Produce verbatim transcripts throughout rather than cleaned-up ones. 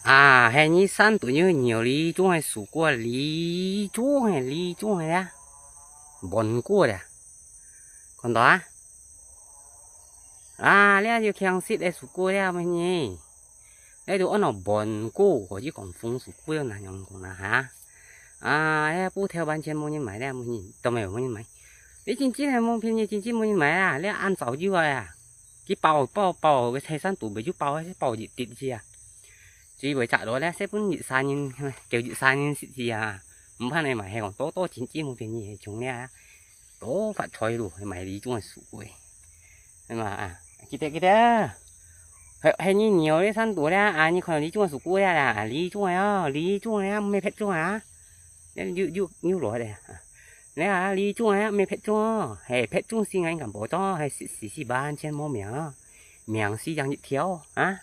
啊，係你山肚有鳥，李忠个樹菇，李忠个，李忠个呀，半菇个，看到啊？啊，這就強勢个樹菇了，麼呢？這就安到半菇，或者講紅樹菇，又哪樣講啦哈？啊，這布條完全無人買了，無人，都無人買。你真正係無便宜，真正無人買啊！這恁早就啊！ 佢包包包，个青山肚尾就包，包一滴去啊。最尾摘落咧，細分一儕人，叫一儕人食去啊。毋怕你買，係講多多錢錢無便宜，係像咧啊，多發財咯，買李忠个樹菇。係嘛啊，記得記得。係係你鳥个山肚咧啊，你看李忠个樹菇咧啦，李忠个哦，李忠个啊，毋係別種啊。又又又又落咧。 你啊，李忠啊，毋係別種哦，係別種先人敢保障，係食死死完全無命哦，命死正一條啊！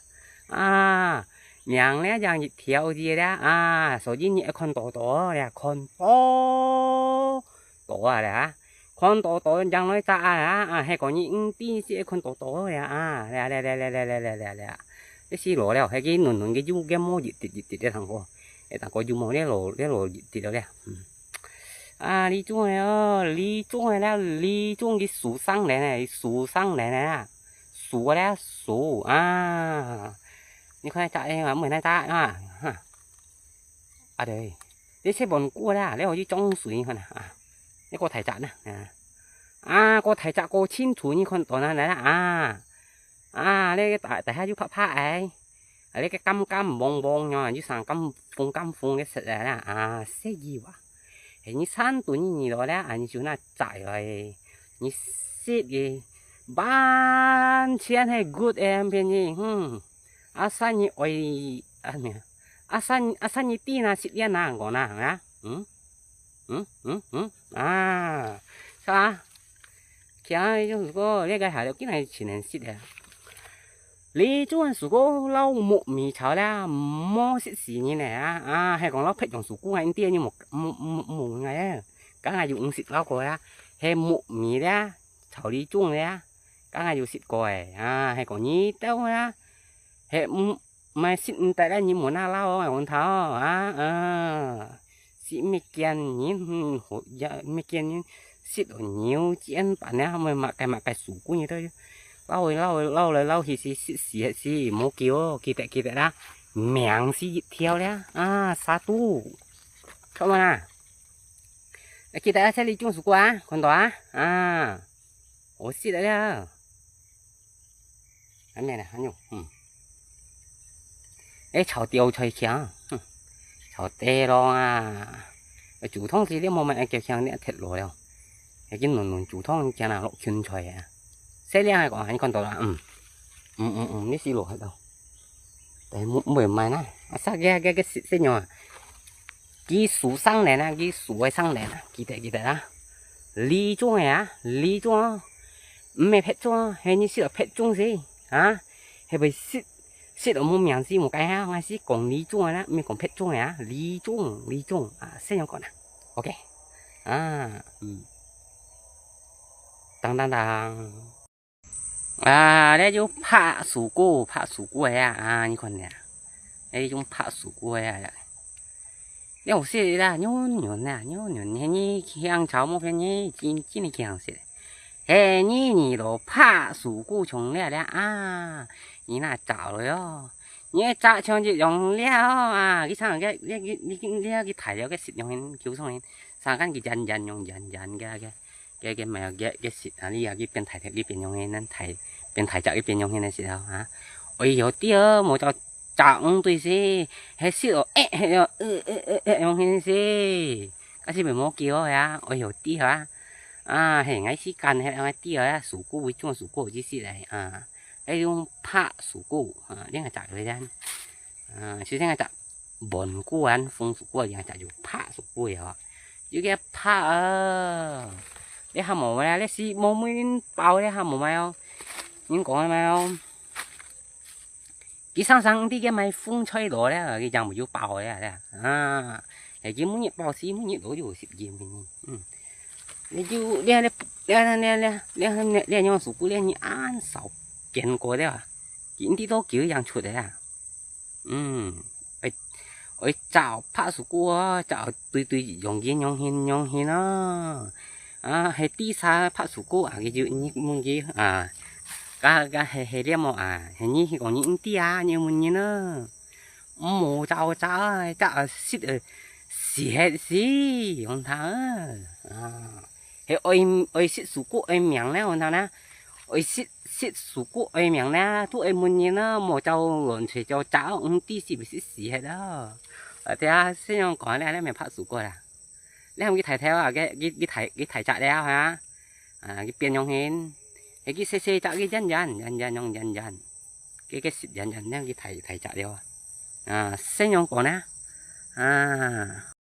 啊，命咧正一條字咧啊！所以你愛看多多咧，看多多啊咧啊！看多多正來摘啊！啊，係講你毋知係愛看多多咧啊！咧咧咧咧咧咧咧咧咧！一時落了，係佢嫩嫩个，又个毛一滴一滴个，通過，會通過又毛咧落咧落一滴了咧。嗯。 啊，李忠个哦，李忠个啦，李忠个樹上人个，樹上人个啦，樹个啦，樹啊。你看這隻啊，毋係那隻啊，哈。啊對，你切半菇啦，你可以裝水看啊，啊，你過大隻啦，啊，啊，過大隻過清楚，你看到哪來啦啊？啊，你大大下就拍拍哎。 啊，你个柑柑黃黃樣，又生柑紅柑紅个色啊啦，啊，色異哇。係你山肚你落咧，啊，你就拿摘來，你食个，完全係good个，便宜，嗯。啊，生你愛，啊，咩啊？啊，生，啊，生你知哪食咧哪，講哪，啊？嗯？ 嗯嗯嗯，啊，啥？像李忠个樹菇，這个下了竟然全能食个。李忠个樹菇摎木米炒了，無食死人个啊！啊，係講摎別種樹菇啊，因為你無無無無个，剛剛有毋食摎過啊，係木米咧，炒李忠咧，剛剛有食過个啊，係講你兜啊，係毋 毋係食毋得啦，你無拿摎哦，黃頭啊，啊，食物件人，嗯，好呀，物件人食到牛肩板呢，還無麼个麼个樹菇你都摎來摎來摎來摎去，食食食食，無救哦，記得記得啦，命死一條咧，啊，殺豬，看嘛啦，記得啊，這裡種樹菇啊，看到啊，啊，好食个了。 還咩呢？還有，嗯。誒，炒吊菜香，哼，炒地咯啊。誒，煮湯時你莫問，誒，叫香你忒老了。已經嫩嫩煮湯，驚啊落芹菜啊。細靚个講，你看到啦，嗯。嗯嗯嗯，你死落去到。對，毋毋會賣啦。啊，殺个个个細細樣啊。佢樹上人啊，佢樹个上人啊，記得記得啊。李忠个啊，李忠啊。 毋係別種，係你食到別種先，啊？係會食食到無命死無解啊！𠊎係講李忠个啦，毋係講別種个啊！李忠，李忠啊，先用講啦，OK，啊，嗯，當當當，啊，這就白樹菇，白樹菇个啊，啊，你看呢，這種白樹菇个啊。 了事啦，軟軟啊，軟軟，係你香草無便宜，真真个香食。係你你老怕樹菇蟲了了啊，你那找了喲，你找像這種了啊，佢常个，你你你你你大了个食用，救上，常看佢圓圓用圓圓个个。 个个買个个食啊，你啊去變大條，去變樣个，大變大隻去變樣个時候啊。哎喲，對哦，無就炸五對是，係食哦，誒，係哦，呃呃呃呃，樣个是，該是袂無救啊，哎喲，對啊，啊，係，𠊎時間係𠊎對啊，樹菇，種樹菇就食來啊，愛用白樹菇啊，另外炸个咧，啊，首先𠊎炸。 半菇啊，紅樹菇啊，就就白樹菇啊，有个白啊，你還無買啊？你是無買恁包，你還無買哦？恁講个買哦？佢常常毋知个買紅菜螺咧，佢正無有包咧，啊，係佢每日包死，每日都有十斤个呢，嗯，你就你你你你你你你你你用樹菇咧，你恁少見過咧啊？佢毋知多久樣出來啊？嗯。愛找白手牯啊，找對對樣形樣形樣形啊。啊，係第三白手牯啊，佢就你問佢啊，該該係係了無啊？係你講你毋知啊，你問人啊。無找找啊，找啊食啊，死係死，用他啊。啊，係愛愛食手牯愛命咧，用他呢？愛食食手牯愛命咧，都愛問人啊，無找亂找找找，毋知是毋是死係啦。啊，對啊，先用講咧，你咪白手牯啦。 你喊佢大頭啊，佢佢佢大佢大隻了哈，啊，佢變樣形，係佢細細隻，佢圓圓圓圓樣圓圓，佢佢實圓圓，你喊佢大大隻了啊，啊，生樣講呢，啊。